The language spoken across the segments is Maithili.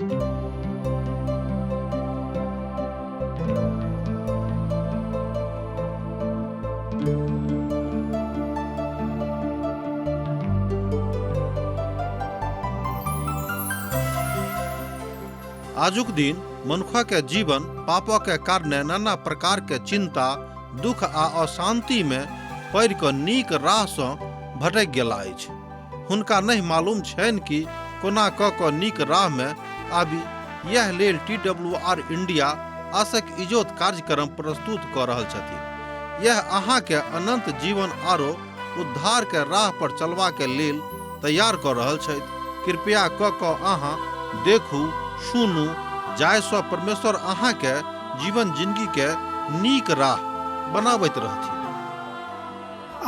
आजुक दिन मनुख के जीवन पापक के कारणे नाना प्रकार के चिंता, दुख आ अशांति में पड़ि कऽ नीक राह सँ भटकि गेला अछि। हुनका नहि मालूम छनि कि कोना कऽ कऽ नीक राह में आबी। यैह लेल टी डब्ल्यू आर इंडिया आसक इजोत कार्यक्रम प्रस्तुत कऽ रहल छथिन। यैह अहाँ के अनंत जीवन आरो उद्धार के राह पर चलबा के लेल तैयार कऽ रहल छथि। कृपया कऽ कऽ अहाँ देखू, सुनू, जाहि सँ परमेश्वर अहाँ के जीवन जिंदगी के नीक राह बनाबैत रहथिन।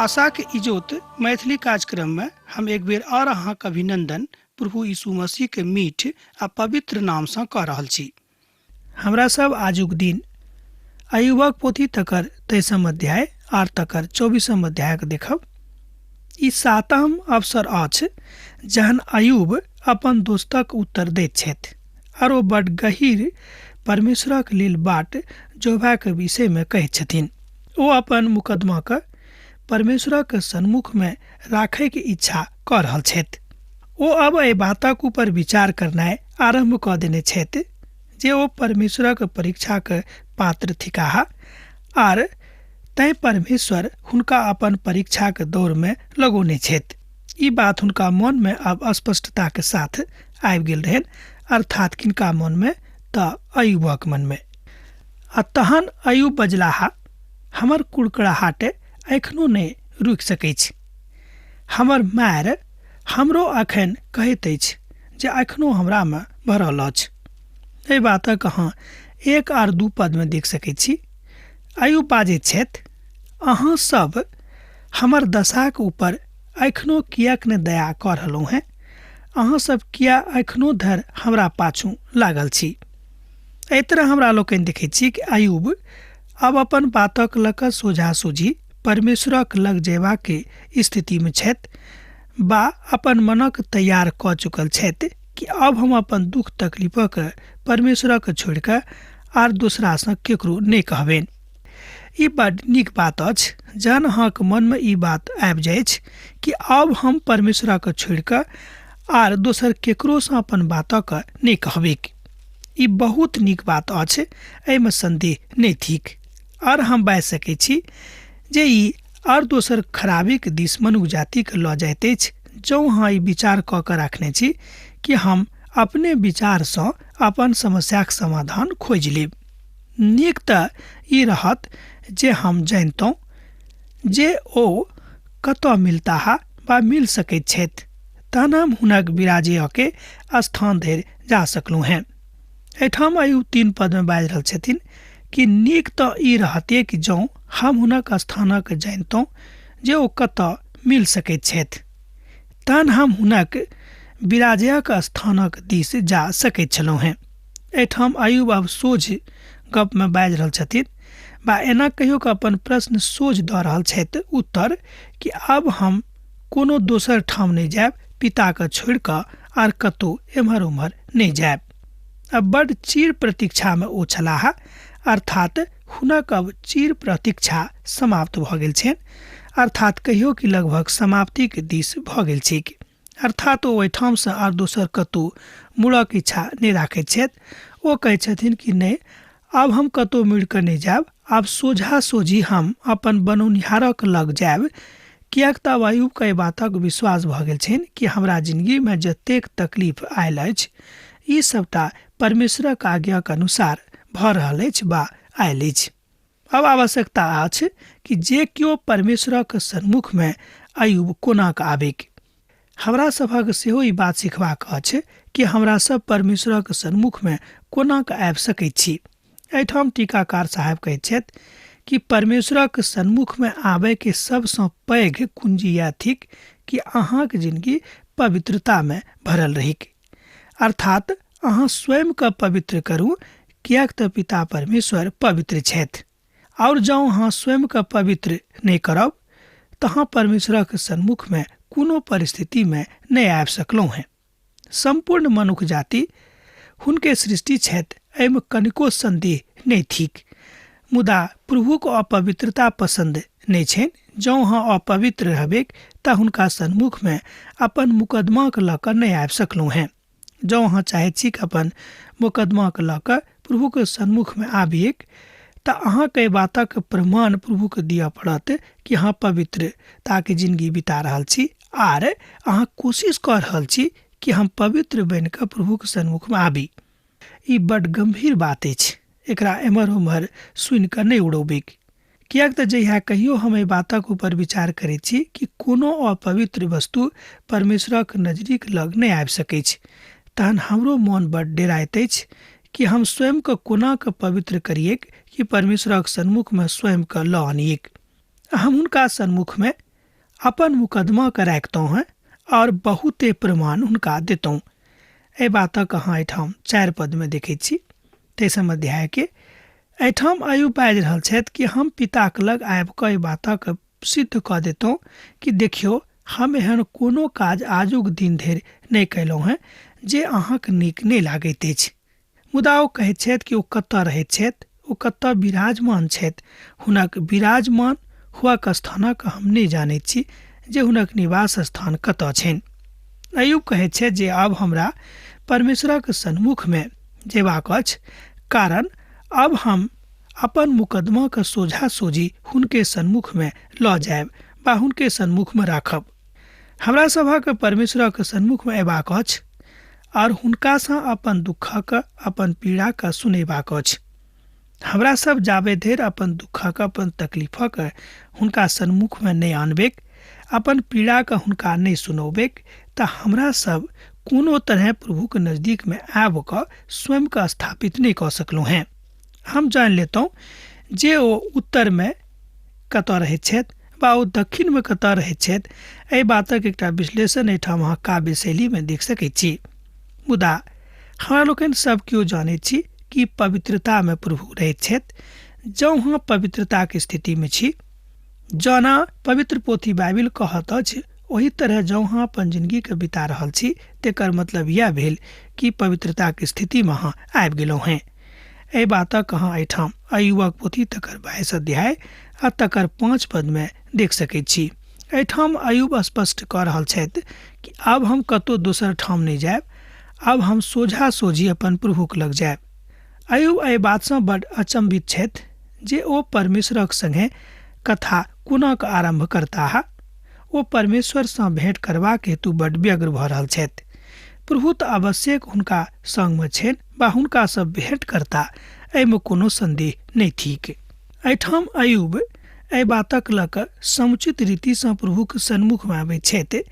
आशाक इजोत मैथिली कार्यक्रम में हम एक बेर और अहाँक अभिनंदन प्रभु यीशु मसीह के मीठ आ पवित्र नाम सँ कऽ रहल छी। हमरा सब आजुक दिन अयुबक पोथी तकर 23 अध्याय आर तकर 24 अध्यायक देखब। ई सातम अवसर अछि जहन अयुब अपन दोस्तक उत्तर दैत छथि आर ओ बड गहीर परमेश्वरक लेल बाट जोहबाक विषयमे कहैत छथिन। ओ अपन मुकदमाक परमेश्वरक सन्मुखमे राखैके इच्छा कऽ रहल छथि। ओ अब एहि बातक ऊपर विचार करनाइ आरम्भ कऽ देने छथि जे ओ परमेश्वरक परीक्षाक पात्र थिकाह आर तैं परमेश्वर हुनका अपन परीक्षाक दौरमे लगौने छथि। ई बात हुनका मनमे अब स्पष्टताक साथ आबि गेल रहनि, अर्थात किनका मनमे तऽ अयुबक मनमे। आ तहन अयुब बजलाह, हमर कुड़कड़ाहट एखनो नहि रुकि सकैछ। हमर मारि हमरो अखन कहैत अछि जे एखनो हमरामे भरल अछि। एहि बातक अहाँ 1 आर 2 पदमे देख सकैत छी। अयुब बाजैत छथि, अहाँ सब हमर दशाक ऊपर एखनो किएक ने दया कऽ रहलहुँ हेँ? अहाँ सब किया एखनो धरि हमरा पाछू लागल छी? एहि तरह हमरा लोकनि देखैत छी कि अयुब अब अपन बातक लऽ कऽ सोझा सोझी परमेश्वरक लग जयबाक स्थितिमे छथि बा अपन मनक तैयार कऽ चुकल छथि कि अब हम अपन दुख तकलीफक परमेश्वरक छोड़ि कऽ आर दोसरासँ केकरो नहि कहबनि। ई बड नीक बात अछि जहन अहाँक मनमे ई बात आबि जाइछ कि अब हम परमेश्वरक छोड़ि कऽ आर दोसर केकरोसँ अपन बातक नहि कहबैक। ई बहुत नीक बात अछि, एहिमे संदेह नहि थिक। आर हम बाजि सकैत छी जे ई आर दोसर खराबीक दिस मनुख जातिके लऽ जाइत अछि। जँ अहाँ ई विचार कऽ कऽ राखने छी कि हम अपने विचारसँ अपन समस्याक समाधान खोजि लेब, नीक तऽ ई रहत जे हम जनितहुँ जे ओ कतऽ मिलताह वा मिल सकैत छथि, तहन हम हुनक विराजयके स्थान धरि जा सकलहुँ हेँ। एहिठाम अयुब 3 पदमे बाजि रहल छथिन कि नीक तऽ ई रहते कि जँ हम हुनक स्थानक जनितहुँ जे ओ कतऽ मिल सकैत छथि, तहन हम हुनक विराजयक स्थानक दिस जा सकैत छलहुँ हेँ। एहिठाम अयुब अब सोझ गपमे बाजि रहल छथिन बा एना कहियो कऽ अपन प्रश्न सोझ दऽ रहल छथि उत्तर कि अब हम कोनो दोसर ठाम नहि जायब, पिताके छोड़ि कऽ आर कतहु एम्हर ओम्हर नहि जायब। अब बड चिर प्रतीक्षामे ओ छलाह, अर्थात हुनक अब चिर प्रतीक्षा समाप्त भऽ गेल छनि, अर्थात कहियो कि लगभग समाप्तिक दिस भऽ गेल छैक। अर्थात ओ ओहिठामसँ आर दोसर कतहु मुड़क इच्छा नहि राखैत छथि। ओ कहैत छथिन कि नहि, आब हम कतहु मुड़ि कऽ नहि जायब, आब सोझा सोझी हम अपन बनौनिहारक लग जायब, किएक तऽ आब अयुबके एहि बातक विश्वास भऽ गेल छनि कि हमरा जिनगीमे जतेक तकलीफ आयल अछि ई सबटा परमेश्वरक आज्ञाक अनुसार भऽ रहल अछि बा आयल अछि। अब आवश्यकता अछि कि जे केओ परमेश्वरक सन्मुखमे अयुब कोना कऽ आबिक। हमरा सभक सेहो ई बात सिखबाक अछि कि हमरा सब परमेश्वरक सन्मुखमे कोना कऽ आबि सकैत छी। एहिठाम टीकाकार साहेब कहैत छथि कि परमेश्वरक सन्मुखमे आबयके सबसँ पैघ कुंजी यैह थिक कि अहाँक जिनगी पवित्रतामे भरल रहिक, अर्थात अहाँ स्वयंके पवित्र करू, किएक तऽ पिता परमेश्वर पवित्र छथि। आओर जँ अहाँ स्वयंके पवित्र नहि करब तऽ अहाँ परमेश्वरक सन्मुखमे कोनो परिस्थितिमे नहि आबि सकलहुँ हेँ। सम्पूर्ण मनुख जाति हुनके सृष्टि छथि, एहिमे कनिको सन्देह नहि थिक। मुदा प्रभुक अपवित्रता पसन्द नहि छनि। जँ अहाँ अपवित्र रहबैक तऽ हुनका सन्मुखमे अपन मुकदमाके लऽ कऽ नहि आबि सकलहुँ हेँ। जँ अहाँ चाहैत छी कि अपन मुकदमाके लऽ कऽ प्रभुके सन्मुखमे आबियैक तऽ अहाँके एहि बातक प्रमाण प्रभुके दिअ पड़त कि अहाँ पवित्रताके जिन्दगी बिता रहल छी आर अहाँ कोशिश कऽ रहल छी कि हम पवित्र बनि कऽ प्रभुके सन्मुखमे आबी। ई बड्ड गम्भीर बात अछि, एकरा एम्हर ओम्हर सुनि कऽ नहि उड़ौबैक, किएक तऽ जहिया कहियो हम एहि बातक ऊपर विचार करैत छी कि कोनो अपवित्र वस्तु परमेश्वरक नजरिक लग नहि आबि सकैछ, तहन हमरो मोन बड्ड डेराइत अछि कि हम स्वयंके कोना कऽ पवित्र करियैक कि परमेश्वरक सन्मुखमे स्वयंके लऽ आनियैक। हम हुनका सन्मुखमे अपन मुकदमाके राखितहुँ हेँ आओर बहुते प्रमाण हुनका देतहुँ। एहि बातक अहाँ एहिठाम 4 पदमे देखैत छी। 23 अध्यायके एहिठाम अयुब बाजि रहल छथि कि हम पिताक लग आबि कऽ एहि बातक सिद्ध कऽ देतहुँ कि देखियौ, हम एहन कोनो काज आजुक दिन धरि नहि कयलहुँ हेँ जे अहाँके नीक नहि लागैत अछि। मुदा ओ कहैत छथि कि ओ कतऽ रहैत छथि, ओ कतऽ विराजमान छथि, हुनक विराजमान हुअक स्थानक हम नहि जानैत छी जे हुनक निवास स्थान कतऽ छनि। अयुब कहैत छथि जे आब हमरा परमेश्वरक सन्मुखमे जेबाक अछि, कारण अब हम अपन मुकदमाके सोझा सोझी हुनके सन्मुखमे लऽ जायब वा हुनके सन्मुखमे राखब। हमरा सभक परमेश्वरक सन्मुखमे अयबाक अछि आओर हुनकासँ अपन दुःखक, अपन पीड़ाके सुनेबाक अछि। हमरा सब जाबे धरि अपन दुःखक, अपन तकलीफक हुनका सन्मुखमे नहि आनबैक, अपन पीड़ाके हुनका नहि सुनौबैक, तऽ हमरा सब कोनो तरहे प्रभुके नजदीकमे आबि कऽ स्वयंके स्थापित नहि कऽ सकलहुँ हेँ। हम जानि लेतहुँ जे ओ उत्तरमे कतऽ रहैत छथि वा ओ दक्षिणमे कतऽ रहैत छथि, एहि बातक एकटा विश्लेषण एहिठाम अहाँ काव्य शैलीमे देख सकैत छी। मुदा हमरा लोकनि सब केओ जानैत छी कि पवित्रतामे प्रभु रहैत छथि। जँ अहाँ पवित्रताके स्थितिमे छी, जना पवित्र पोथी बाइबिल कहत अछि ओहि तरह जँ अहाँ अपन जिन्दगीके बिता रहल छी, तेकर मतलब इएह भेल कि पवित्रताके स्थितिमे अहाँ आबि गेलहुँ हेँ। एहि बातक अहाँ एहिठाम अयुबक पोथी तकर 22 अध्याय आ तकर 5 पदमे देख सकैत छी। एहिठाम अयुब स्पष्ट कऽ रहल छथि कि आब हम कतहु दोसर ठाम नहि जायब, आब हम सोझा सोझी अपन प्रभुक लग जायब। अयुब एहि बातसँ बड्ड अचम्भित छथि जे ओ परमेश्वरक संगे कथा कोना कऽ आरम्भ करताह। ओ परमेश्वरसँ भेंट करबाक हेतु बड्ड व्यग्र भऽ रहल छथि। प्रभु तऽ आवश्यक हुनका संगमे छनि वा हुनकासँ भेंट करता, एहिमे कोनो सन्देह नहि थिक। एहिठाम अयुब एहि बातक लऽ कऽ समुचित रीतिसँ प्रभुक सन्मुखमे आबैत छथि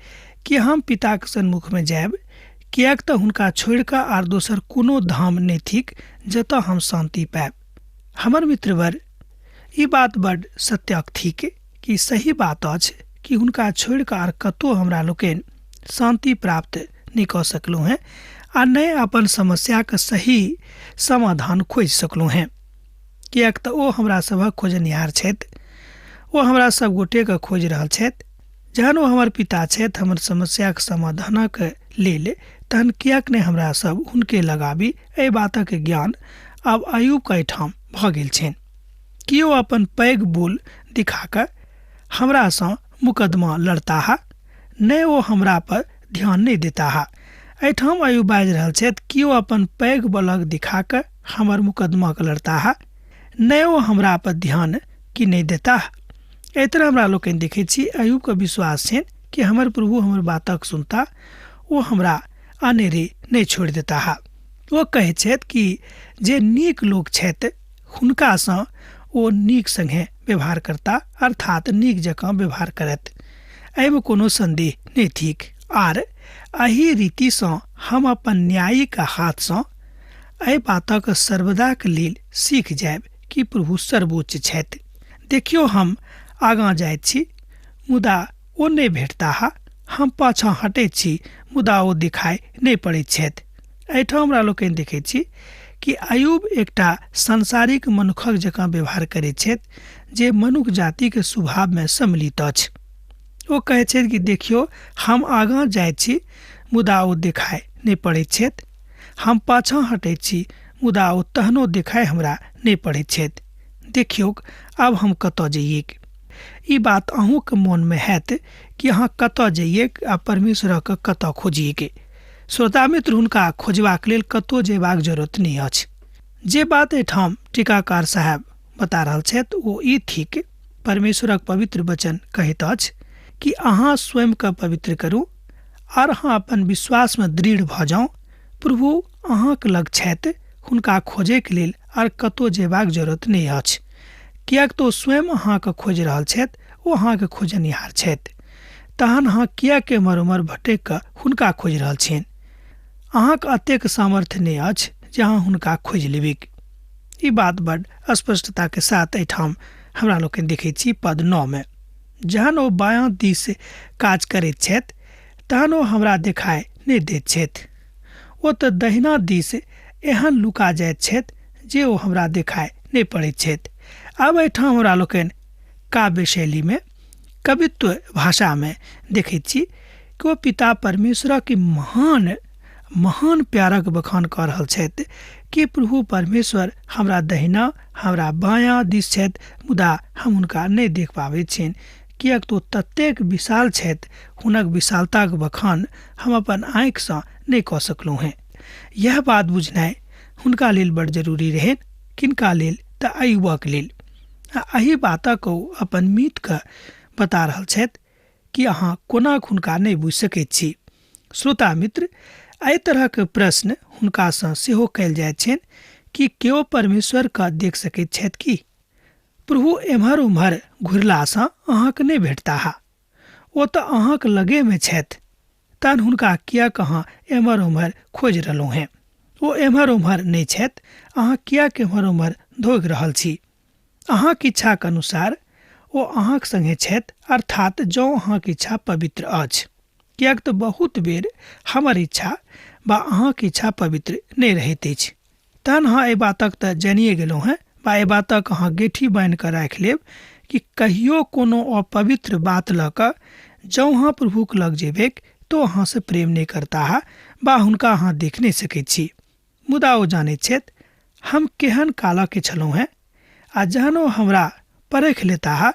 कि हम पिताक सन्मुखमे जायब, किएक तऽ हुनका छोड़ि कऽ आर दोसर कोनो धाम नहि थिक जतऽ हम शान्ति पायब। हमर मित्रवर, ई बात बड्ड सत्यक थिक कि सही बात अछि कि हुनका छोड़ि कऽ आर कतहु हमरा लोकनि शान्ति प्राप्त नहि कऽ सकलहुँ हेँ आ नहि अपन समस्याके सही समाधान खोजि सकलहुँ हेँ, किएक तऽ ओ हमरा सभक खोजनिहार छथि। ओ हमरा सब गोटेके खोजि रहल छथि। जहन ओ हमर पिता छथि हमर समस्याक समाधानक लेल, तहन किएक नहि हमरा सब हुनके लगाबी। एहि बातक ज्ञान आब अयुबके एहिठाम भऽ गेल छनि कि ओ अपन पैघ बोल दिखा कऽ हमरासँ मुकदमा लड़ताह, नहि ओ हमरा पर ध्यान नहि देताह। एहिठाम अयुब बाजि रहल छथि कि ओ अपन पैघ बलक दिखा कऽ हमर मुकदमाके लड़ताह, नहि ओ हमरा पर ध्यान कि नहि देताह। एहि तरह हमरा लोकनि देखैत छी अयुबके विश्वास छनि कि हमर प्रभु हमर बातक सुनता, ओ हमरा अनेरे नहि छोड़ि देताह। ओ कहैत छथि कि जे नीक लोक छथि हुनकासँ ओ नीक संगे व्यवहार करता, अर्थात नीक जकाँ व्यवहार करत, एहिमे कोनो सन्देह नहि थिक। आर एहि रीतिसँ हम अपन न्यायिक हाथसँ एहि बातक सर्वदाक लेल सीख जायब कि प्रभु सर्वोच्च छथि। देखियौ, हम आगाँ जाइत छी मुदा ओ नहि भेटताह, हम पाछाँ हटैत छी मुदा ओ दिखाइ नहि पड़ैत छथि। एहिठाम हमरा लोकनि देखैत छी कि अयुब एकटा सांसारिक मनुखक जकाँ व्यवहार करैत छथि जे मनुख जातिके स्वभावमे सम्मिलित अछि। ओ कहैत छथि कि देखियौ, हम आगाँ जाइत छी मुदा ओ देखाइ नहि पड़ैत छथि, हम पाछाँ हटैत छी, मुदा ओ तहनो देखाय हमरा नहि पड़ैत छथि। देखियौक, आब हम कतऽ जइयैक? ई बात अहूँके मोनमे हैत कि अहाँ कतऽ जइयैक आ परमेश्वरके कतऽ खोजियैक। श्रोता मित्र, हुनका खोजबाक लेल कतहु जयबाक जरूरत नहि अछि। जे बात एहिठाम टीकाकार साहेब बता रहल छथि ओ ई थिक, परमेश्वरक पवित्र वचन कहैत अछि कि अहाँ स्वयंके पवित्र करू आर अहाँ अपन विश्वासमे दृढ़ भऽ जाउ। प्रभु अहाँके लग छथि, हुनका खोजैके लेल आर कतहु जयबाक जरूरत नहि अछि, किएक तऽ ओ स्वयं अहाँके खोजि रहल छथि, ओ अहाँके खोजनिहार छथि। तहन अहाँ किएक एम्हर ओम्हर भटकि कऽ हुनका खोजि रहल छियनि? अहाँके एतेक सामर्थ्य नहि अछि जे अहाँ हुनका खोजि लेबिक। ई बात बड स्पष्टताके साथ एहिठाम हमरा लोकनि देखैत छी पद 9 मे। जहन ओ बायाँ दिस काज करैत छथि तहन ओ हमरा देखाय नहि दैत छथि। ओ तऽ दहिना दिस एहन लुका जाइत छथि जे ओ हमरा देखाय नहि पड़ैत छथि। आब एहिठाम हमरा लोकनि काव्य शैलीमे, कवित्व भाषामे देखैत छी कि ओ पिता परमेश्वरक महान महान प्यारक बखान कऽ रहल छथि कि प्रभु परमेश्वर हमरा दहिना हमरा बायाँ दिस छथि, मुदा हम हुनका नहि देख पाबैत छियनि, किएक तऽ ओ ततेक विशाल छथि। हुनक विशालताक बखान हम अपन आँखिसँ नहि कऽ सकलहुँ हेँ। यएह बात बुझनाइ हुनका लेल बड़ जरूरी रहनि। किनका लेल? तऽ अयुबक लेल। आ एहि बातक ओ अपन मीतके बता रहल छथि कि अहाँ कोना हुनका नहि बुझि सकैत छी। श्रोता मित्र, एहि तरहक प्रश्न हुनकासँ सेहो कयल जाइत छनि कि केओ परमेश्वरके देख सकैत छथि की? प्रभु एम्हर ओम्हर घुरलासँ अहाँके नहि भेटताह, ओ तऽ अहाँके लगेमे छथि, तहन हुनका किएक अहाँ एम्हर ओम्हर खोजि रहलहुँ हेँ? ओ एम्हर ओम्हर नहि छथि, अहाँ किएक एम्हर ओम्हर धोगि रहल छी? अहाँक इच्छाक अनुसार ओ अहाँक संगे छथि, अर्थात जँ अहाँक इच्छा पवित्र अछि। किएक तऽ बहुत बेर हमर इच्छा वा अहाँक इच्छा पवित्र नहि रहैत अछि। तहन अहाँ एहि बातक तऽ जानिए गेलहुँ हेँ वा एहि बातक अहाँ गेठी बान्हि कऽ राखि लेब कि कहियो कोनो अपवित्र बात लऽ कऽ जँ अहाँ प्रभुक लग जेबैक तऽ अहाँसँ प्रेम नहि करताह वा हुनका अहाँ देख नहि सकैत छी। मुदा ओ जानैत छथि हम केहन कालके छलहुँ हेँ, आ जहन ओ हमरा परखि लेताह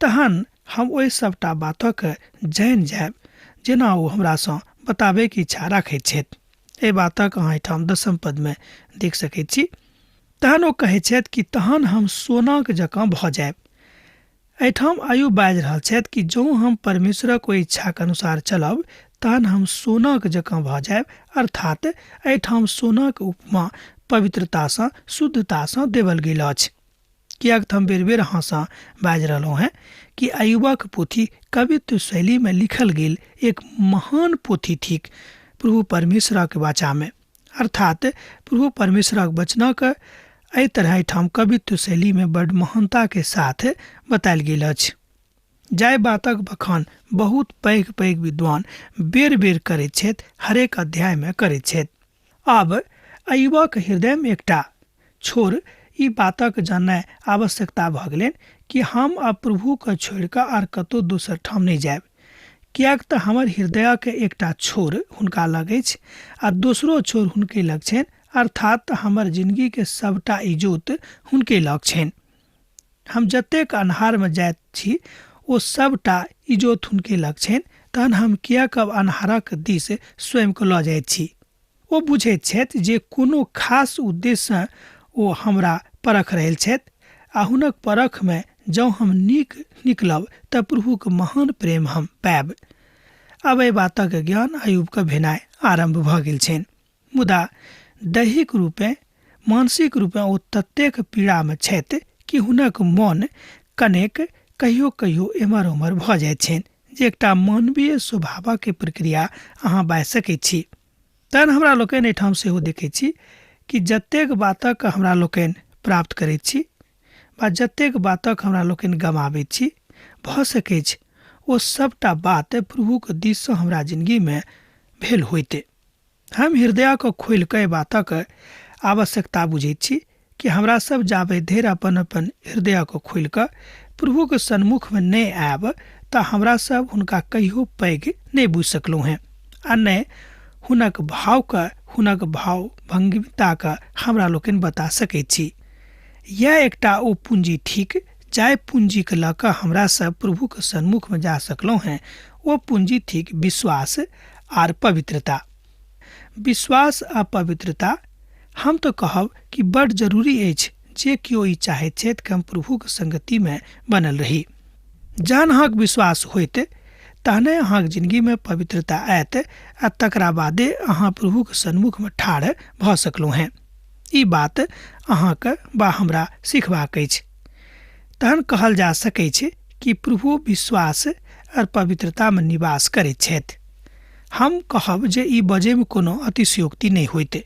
तहन हम ओहि सभटा बातक जानि जायब जेना ओ हमरासँ बताबैके इच्छा राखैत छथि। एहि बातक अहाँ एहिठाम 10 पदमे देख सकैत छी। तहन ओ कहैत छथि कि तहन हम सोनाक जकाँ भऽ जायब। एहिठाम आयु बाजि रहल छथि कि जँ हम परमेश्वरक ओहि इच्छाक अनुसार चलब तहन हम सोनाक जकाँ भऽ जायब, अर्थात एहिठाम सोनाक उपमा पवित्रतासँ शुद्धतासँ देवल गेल अछि। किएक तऽ हम बेर बेर अहाँसँ बाजि रहलहुँ हेँ कि अयुबक पोथी कवित्व शैलीमे लिखल गेल एक महान पोथी थिक प्रभु परमेश्वरक वाचामे, अर्थात प्रभु परमेश्वरक वचनक एहि तरह एहिठाम कवित्व शैलीमे बड महानताके साथ बतायल गेल अछि। जाहि बातक बखान बहुत पैघ पैघ विद्वान बेर बेर करैत छथि, हरेक अध्यायमे करैत छथि। आब अयुबक हृदयमे एकटा छोर ई बातक जाननाइ आवश्यकता भऽ गेलनि कि हम आब प्रभुके छोड़ि कऽ आर कतहु दोसर ठाम नहि जायब, किएक तऽ हमर हृदयके एकटा छोर हुनका लग अछि आ दोसरो छोर हुनके लग छनि, अर्थात हमर जिनगीके सभटा इजोत हुनके लग छनि। हम जतेक अन्हारमे जाइत छी ओ सभटा इजोत हुनके लग छनि, तहन हम किएक अब अन्हारक दिस स्वयंके लऽ जाइत छी? ओ बुझैत छथि जे कोनो खास उद्देश्यसँ ओ हमरा परख रहल छथि आ हुनक परखमे जँ हम नीक निकलब तऽ प्रभुक महान प्रेम हम पायब। आब एहि बातक ज्ञान अयुबके भेनाइ आरम्भ भऽ गेल छनि, मुदा दैहिक रूपेँ मानसिक रूपेँ ओ ततेक पीड़ामे छथि कि हुनक मन कनेक कहियो कहियो एम्हर ओम्हर भऽ जाइत छनि, जे एकटा मानवीय स्वभावक प्रक्रिया अहाँ बाजि सकैत छी। तहन हमरा लोकनि एहिठाम सेहो देखैत छी कि जतेक बातक हमरा लोकनि प्राप्त करैत छी वा जतेक बातक हमरा लोकनि गमाबैत छी, भऽ सकैछ ओ सभटा बात प्रभुक दिससँ हमरा जिनगीमे भेल होइते। हम हृदयके खोलि कऽ एहि बातक आवश्यकता बुझैत छी कि हमरा सब जाबे धरि अपन अपन हृदयके खोलि कऽ प्रभुक सन्मुखमे नहि आयब तऽ हमरा सब हुनका कहियो पैघ नहि बुझि सकलहुँ हेँ आ नहि हुनक भावके हुनक भाव भंगिताके हमरा लोकनि बता सकैत छी। यैह एकटा ओ पूँजी थिक जाहि पूँजीके लऽ कऽ हमरा सब प्रभुके सन्मुखमे जा सकलहुँ हेँ। ओ पूँजी थिक विश्वास आर पवित्रता। विश्वास आ पवित्रता हम तऽ कहब कि बड्ड जरूरी अछि जे केओ ई चाहैत छथि कि हम प्रभुके संगतिमे बनल रही। जहन अहाँके विश्वास होइत तहने अहाँके जिंदगीमे पवित्रता आयत आ तकरा बादे अहाँ प्रभुके सन्मुखमे ठाढ़ भऽ सकलहुँ हेँ। ई बात अहाँके बा हमरा सिखबाक अछि। तहन कहल जा सकैछ कि प्रभु विश्वास आओर पवित्रतामे निवास करैत छथि। हम कहब जे ई बजैमे कोनो अतिशयोक्ति नहि होइत।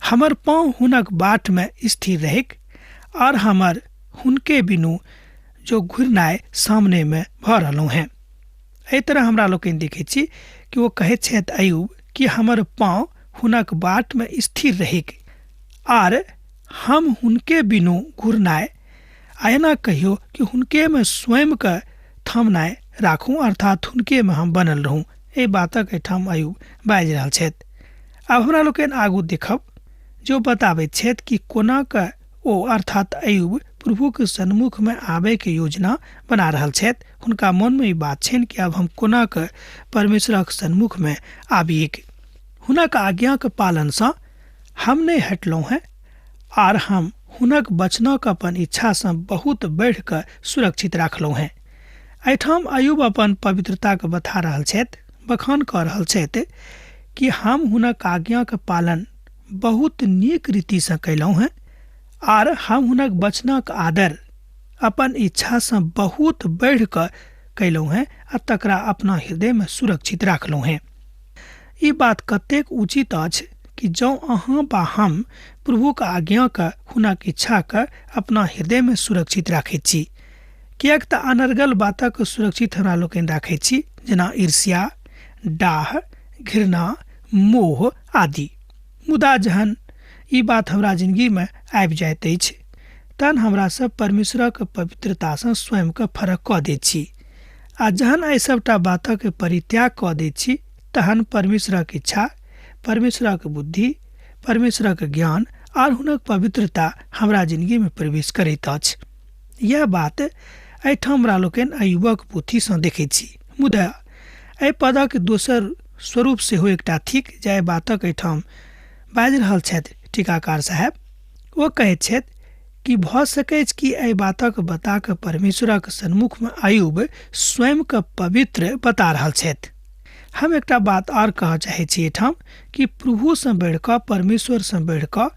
हमर पाँव हुनक बाटमे स्थिर रहैक आओर हमर हुनके बिनु जो घुरनाइ सामनेमे भऽ रहलहुँ हेँ। एहि तरह हमरा लोकनि देखैत छी कि ओ कहैत छथि अयूब कि हमर पाँव हुनक बाटमे स्थिर रहैक आर हम हुनके बिनु घुरनाइ आ एना कहियो कि हुनकेमे स्वयंके थमनाइ राखू, अर्थात हुनकेमे हम बनल रहूँ। एहि बातक एहिठाम अयूब बाजि रहल छथि। आब हमरा लोकनि आगू देखब जो बताबैत छथि कि कोना कऽ ओ अर्थात अयूब प्रभुके सन्मुखमे आबैके योजना बना रहल छथि। हुनका मनमे ई बात छनि कि आब हम कोना कऽ परमेश्वरक सन्मुखमे आबिक। हुनक आज्ञाके पालनसँ हम नहि हटलहुँ हेँ आर हम हुनक वचनक अपन इच्छासँ बहुत बढ़ि कऽ सुरक्षित राखलहुँ हेँ। एहिठाम अयूब अपन पवित्रताके बता रहल छथि, बखान कऽ रहल छथि कि हम हुनक आज्ञाके पालन बहुत नीक रीतिसँ कयलहुँ हेँ आर हम हुनक वचनक आदर अपन इच्छासँ बहुत बढ़ि कऽ कयलहुँ हेँ आ तकरा अपना हृदयमे सुरक्षित राखलहुँ हेँ। ई बात कतेक उचित अछि कि जँ अहाँ बा हम प्रभुक आज्ञाके हुनक इच्छाके अपना हृदयमे सुरक्षित राखैत छी, किएक तऽ अनर्गल बातक सुरक्षित हमरा लोकनि राखैत छी, जेना ईर्ष्या, डाह, घृणा, मोह आदि। मुदा जहन ई बात हमरा जिंदगीमे आबि जाइत अछि तहन हमरा सब परमेश्वरक पवित्रतासँ स्वयंके फरक कऽ दैत छी आ जहन एहि सबटा बातक परित्याग कऽ दैत छी तहन परमेश्वरक इच्छा, परमेश्वरक बुद्धि, परमेश्वरक ज्ञान आर हुनक पवित्रता हमरा जिंदगीमे प्रवेश करैत अछि। यैह बात एहिठाम हमरा लोकनि अयुबक पोथीसँ देखैत छी। मुदा एहि पदक दोसर स्वरूप सेहो एकटा थिक जाहि बातक एहिठाम बाजि रहल छथि टीकाकार साहेब। ओ कहैत छथि कि भऽ सकैछ कि एहि बातक बता कऽ परमेश्वरक सन्मुखमे अयुब स्वयंके पवित्र बता रहल छथि। हम एकटा बात आर कहऽ चाहैत छी एहिठाम कि प्रभुसँ बढ़ि कऽ, परमेश्वरसँ बढ़ि कऽ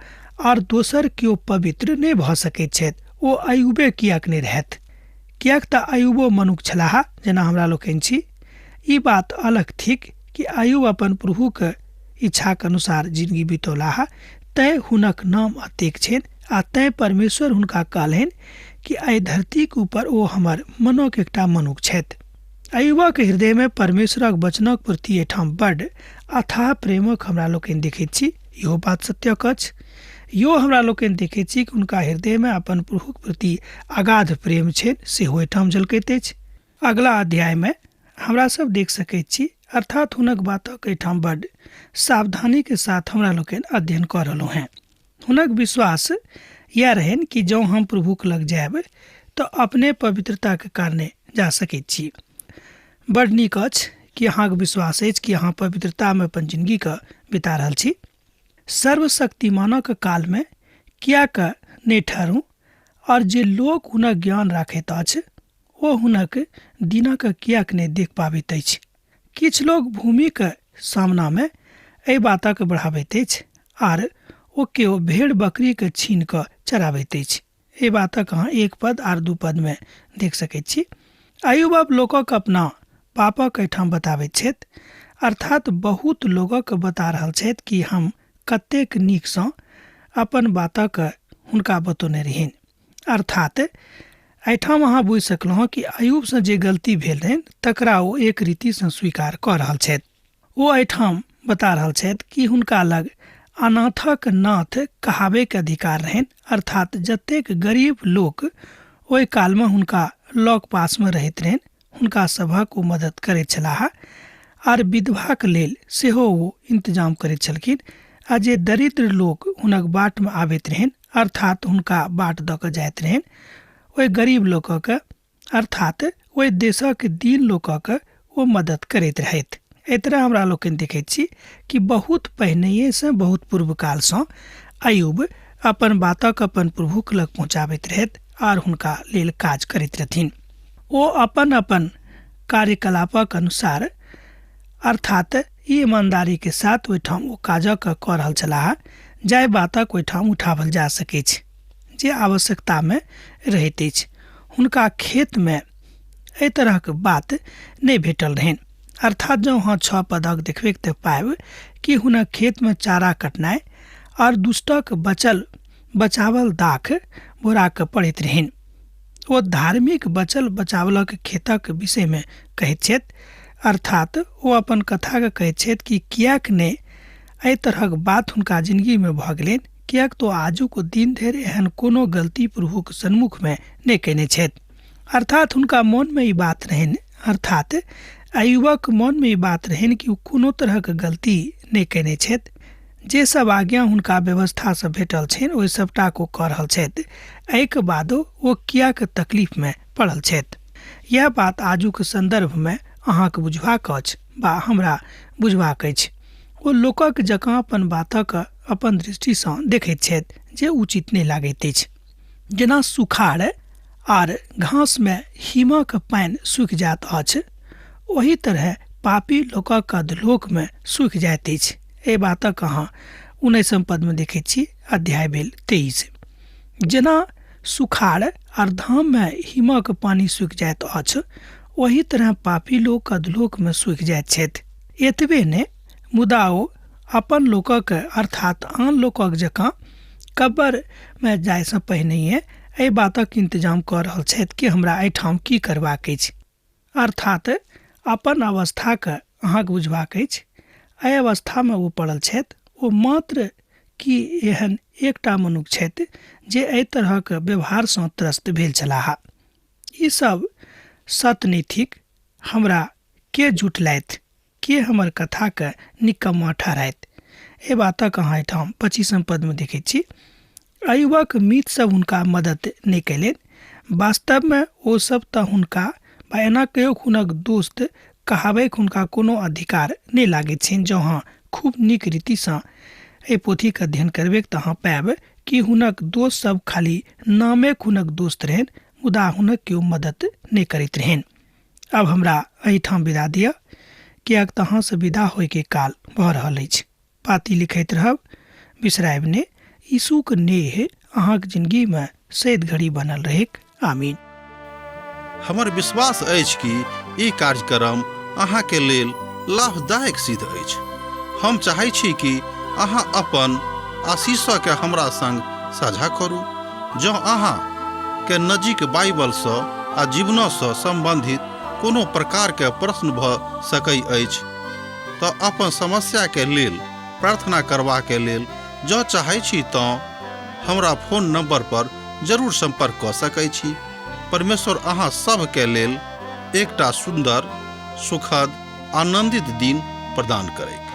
आर दोसर केओ पवित्र नहि भऽ सकैत छथि। ओ अयुबे किएक नहि रहथि, किएक तऽ अयुबो मनुख छलाह जेना हमरा लोकनि छी। ई बात अलग थिक कि अयुब अपन प्रभुके इच्छाक अनुसार जिंदगी बितौलाह, तैँ हुनक नाम अतेक छनि आ तैँ परमेश्वर हुनका कहलनि कि एहि धरतीक ऊपर ओ हमर मनक एकटा मनुख छथि। अयुबक हृदयमे परमेश्वरक वचनक प्रति एहिठाम बड्ड अथाह प्रेमक हमरा लोकनि देखैत छी। इहो बात सत्यक अछि। इहो हमरा लोकनि देखैत छी कि हुनका हृदयमे अपन प्रभुक प्रति अगाध प्रेम छनि, सेहो एहिठाम झलकैत अछि। अगला अध्यायमे हमरा सब देख सकैत छी, अर्थात हुनक बातक एहिठाम बड्ड सावधानीके साथ हमरा लोकनि अध्ययन कऽ रहलहुँ हेँ। हुनक विश्वास इएह रहनि कि जँ हम प्रभुक लग जायब तऽ अपने पवित्रताके कारणे जा सकैत छी। बड्ड नीक अछि कि अहाँके विश्वास अछि कि अहाँ पवित्रतामे अपन जिंदगीके बिता रहल छी। सर्वशक्तिमानक कालमे किएक नहि ठहरू आओर जे लोक हुनक ज्ञान राखैत अछि ओ हुनक दिनक किएक नहि देख पाबैत अछि। किछु लोक भूमिक सामनामे एहि बातक बढ़ाबैत अछि आर ओ केओ भेड़ बकरीके छीन कऽ चराबैत अछि। एहि बातक अहाँ एक पद आर दू पदमे देख सकैत छी। अयुब अब लोकक अपना पापक एहिठाम बताबैत छथि, अर्थात बहुत लोकक बता रहल छथि कि हम कतेक नीकसँ अपन बातक हुनका बतौने रहिन। अर्थात एहिठाम अहाँ बुझि सकलहुँ कि अयुबसँ जे गलती भेल रहनि तकरा ओ एक रीतिसँ स्वीकार कऽ रहल छथि। ओ एहिठाम बता रहल छथि कि हुनका लग अनाथक नाथ कहाबैके अधिकार रहनि, अर्थात जतेक गरीब लोक ओहि कालमे हुनका लग पासमे रहैत रहनि हुनका सभक ओ मदद करैत छलाह आर विधवाक लेल सेहो ओ इंतजाम करैत छलखिन। आ जे दरिद्र लोक हुनक बाटमे आबैत रहनि, अर्थात हुनका बाट दऽ कऽ जाइत रहनि, ओहि गरीब लोकक अर्थात ओहि देशक दीन लोकक ओ मदद करैत रहथि। एहि तरह हमरा लोकनि देखैत छी कि बहुत पहिनहिएसँ, बहुत पूर्व कालसँ अयुब अपन बातक अपन प्रभुक लग पहुँचाबैत रहथि आर हुनका लेल काज करैत रहथिन। ओ अपन अपन कार्यकलापक अनुसार अर्थात ई ईमानदारीके साथ ओहिठाम ओ काजक कऽ रहल छलाह, जाहि बातक ओहिठाम उठाओल जा सकैछ जे आवश्यकतामे रहैत अछि। हुनका खेतमे एहि तरहक बात नहि भेटल रहनि। अर्थात जँ अहाँ 6 पदक देखबैक तऽ पायब कि हुनक खेतमे चारा कटनाइ आओर दुष्टक बचल बचावल दाख बोराके पड़ैत रहनि। ओ धार्मिक बचल बचावलक खेतक विषयमे कहैत छथि, अर्थात ओ अपन कथाके कहैत छथि कि किएक नहि एहि तरहक बात हुनका जिंदगीमे भऽ गेलनि, किएक तऽ आजुक दिन धरि एहन कोनो गलती प्रभुक सन्मुखमे नहि कयने छथि। अर्थात हुनका मोनमे ई बात रहनि, अर्थात अयुबक मोनमे ई बात रहनि कि ओ कोनो तरहक गलती नहि कयने छथि। जे सब आज्ञा हुनका व्यवस्थासँ भेटल छनि ओहि सबटाक ओ कऽ रहल छथि, एहिके बादो ओ किएक तकलीफमे पड़ल छथि। यएह बात आजुक सन्दर्भमे अहाँके बुझबाक अछि वा हमरा बुझबाक अछि। ओ लोकक जकाँ अपन बातक अपन दृष्टिसँ देखैत छथि जे उचित नहि लागैत अछि। जेना सुखाड़ आर घासमे हिमक पानि सूखि जाइत अछि, ओही तरहे पापी लोकक अधलोकमे सूखि जाइत अछि। एहि बातक अहाँ 19 पदमे देखैत छी, अध्याय भेल 23। जेना सुखाड़ आर धाममे हिमक पानि सूखि जाइत अछि, ओही तरह पापी लोक अधलोकमे सूखि जाइत छथि। एतबे नहि, मुदा ओ अपन लोकक अर्थात आन लोकक जकाँ कब्बरमे जाइसँ पहिनहिए एहि बातक इंतजाम कऽ रहल छथि कि हमरा एहिठाम की करबाक अछि। अर्थात अपन अवस्थाके अहाँके बुझबाक अछि। एहि अवस्थामे ओ पड़ल छथि। ओ मात्र कि एहन एकटा मनुख छथि जे एहि तरहक व्यवहारसँ त्रस्त भेल छलाह। ई सब सत्य नहि थिक। हमरा के झुठलाथि, के हमर कथाके निकम्मा ठहरायत? एहि बातक अहाँ एहिठाम 25 पदमे देखैत छी। अयुबक मित्र सब हुनका मदद नहि कयलनि। वास्तवमे ओ सब तऽ हुनका वा एना कहियो हुनक दोस्त कहाबैके हुनका कोनो अधिकार नहि लागैत छनि। जँ अहाँ खूब नीक रीतिसँ एहि पोथीके अध्ययन करबै तऽ अहाँ पायब कि हुनक दोस्त सब खाली नामे हुनक दोस्त रहनि, मुदा हुनक केओ मदद नहि करैत रहनि। आब हमरा एहिठाम विदा दिअ, किएक तऽ अहाँसँ विदा होइके काल भऽ रहल अछि। पाती लिखैत रहब, बिसरायब नहि। यीशुक नेह अहाँक जिंदगीमे सैद घड़ी बनल रहैक। आमीन। हमर विश्वास अछि कि ई कार्यक्रम अहाँके लेल लाभदायक सिद्ध अछि। हम चाहै छी कि अहाँ अपन आशीषके हमरा संग साझा करू। जँ अहाँ के नजीक बाइबलसँ आ जीवनसँ सम्बन्धित कोनो प्रकारके प्रश्न भऽ सकै अछि तऽ अपन समस्याके लेल प्रार्थना करबाके लेल जँ चाहै छी तँ हमरा फोन नंबर पर जरूर संपर्क कऽ सकै छी। परमेश्वर अहाँ सभके लेल एकटा सुन्दर, सुखद, आनंदित दिन प्रदान करैक।